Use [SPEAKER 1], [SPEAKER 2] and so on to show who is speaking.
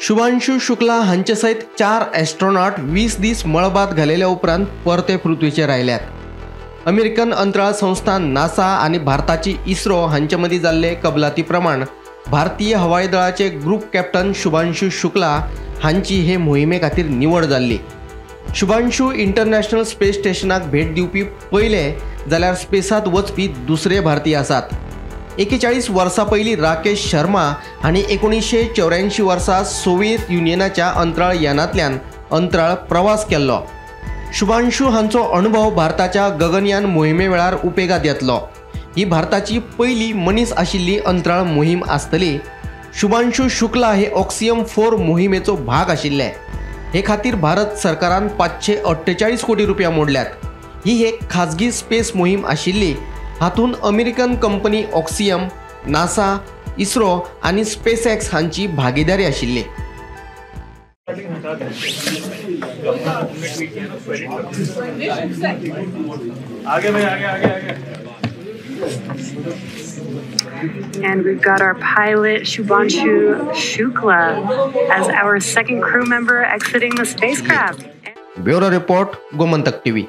[SPEAKER 1] शुभांशु शुक्ला हांचे सयत 4 एस्ट्रोनॉट 20 दीस मळबात घालेल्या उपरांत परते पृथ्वीचेर आयल्यात. अमेरिकन अंतराळ संस्था नासा आनी भारताची इस्रो हांचे मदीं जाल्ले कबलाती प्रमाण भारतीय हवाई दळाचे ग्रुप कॅप्टन शुभांशु शुक्ला हांची हे मोहिमे खातीर निवड जाल्ली. शुभांशु इंटरनॅशनल स्पेस स्टेशनाक भेट दिवपी पयले जाल्यार स्पेसांत वचपी दुसरे भारतीय आसात. 41 वर्सां पयलीं राकेश शर्मा हांणी 1984 वर्सा सोव्हिएत युनियनाच्या अंतराळ यानांतल्यान अंतराळ प्रवास केल्लो. शुभांशु हांचो अणभव भारताच्या गगनयान मोहिमे वेळार उपेगात येतलो. ही भारताची पयली मनीस आशिल्ली अंतराळ मोहीम आसतली. शुभांशु शुक्ला हे ऑक्सियम 4 मोहिमेचो भाग आशिल्ले. हे खातीर भारत सरकारान 548 कोटी रुपया मोडल्यात. ही एक खाजगी स्पेस मोहीम आशिल्ली. हातूंत American company Axiom, NASA, ISRO आनी स्पेसएक्स हांची भागीदारी आशिल्ली.
[SPEAKER 2] And we've got our pilot Shubhanshu Shukla as our second crew member exiting the spacecraft.
[SPEAKER 1] Bureau report, Gomantak TV.